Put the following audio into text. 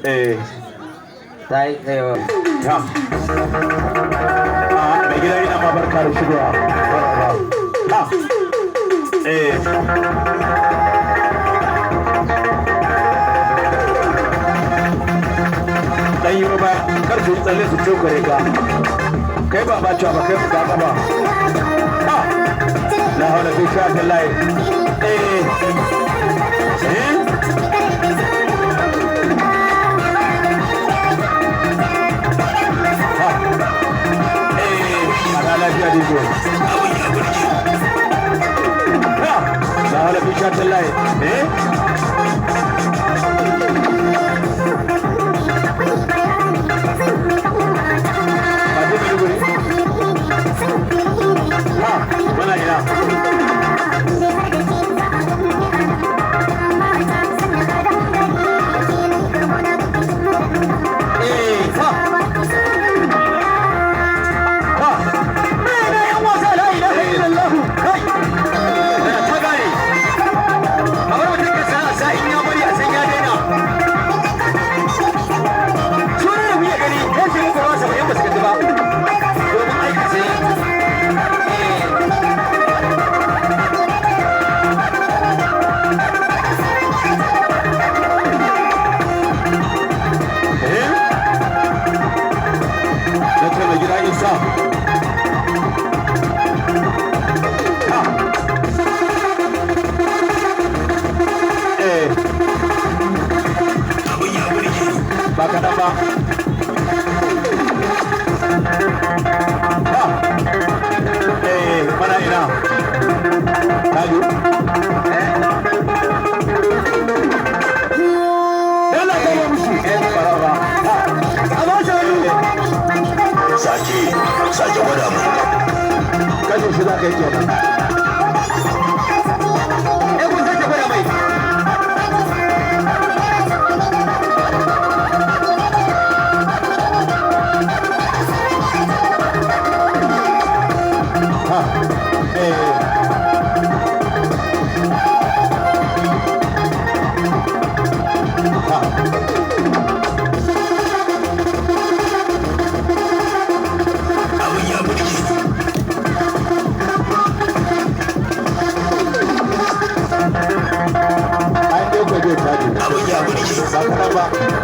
Eh. Ta yi tsayo. Ya. A mai gida, ina ma barka da shigowa. Ha. Eh. Dan yi ba, kar su yi tsalle su cokare ka. Kai ba ba ba kai ba ba. Ha. La hawla fi sha'atillah. Eh. Eh. Ha. Eh, ana lafiya digo. Ha. La hawla fi sha'atillah. Eh. Ba zai Maiduguri? Ha, muna ina. Eh, ha. Ha. Mai yan wasa, la ilaha illallah. Kai. Ta gane. Kamar mutum ka sana'a sa in ya bari a san ya daina. Sunan da kuke gani, yan shirin gaba 70 ba su gaji ba. Domin aiki sai. Eh. Eh? Na ce mai gida Isa. Ha. Eh. Ba kaɗan ba. Ha. Eh, mana ina. Kalu. Eh. Yalla ta yi mushi. Eh, baraba. Ha. A ba shi hannu. Sake, sake gwada mu. Kashe shi za ka yi kenan. Eh, kun sake gwada mai. Ha. Eh. Ha. Abin ya burge ni. An dai gwaje ta ne. Abin ya burge ni. Ba kaɗan ba.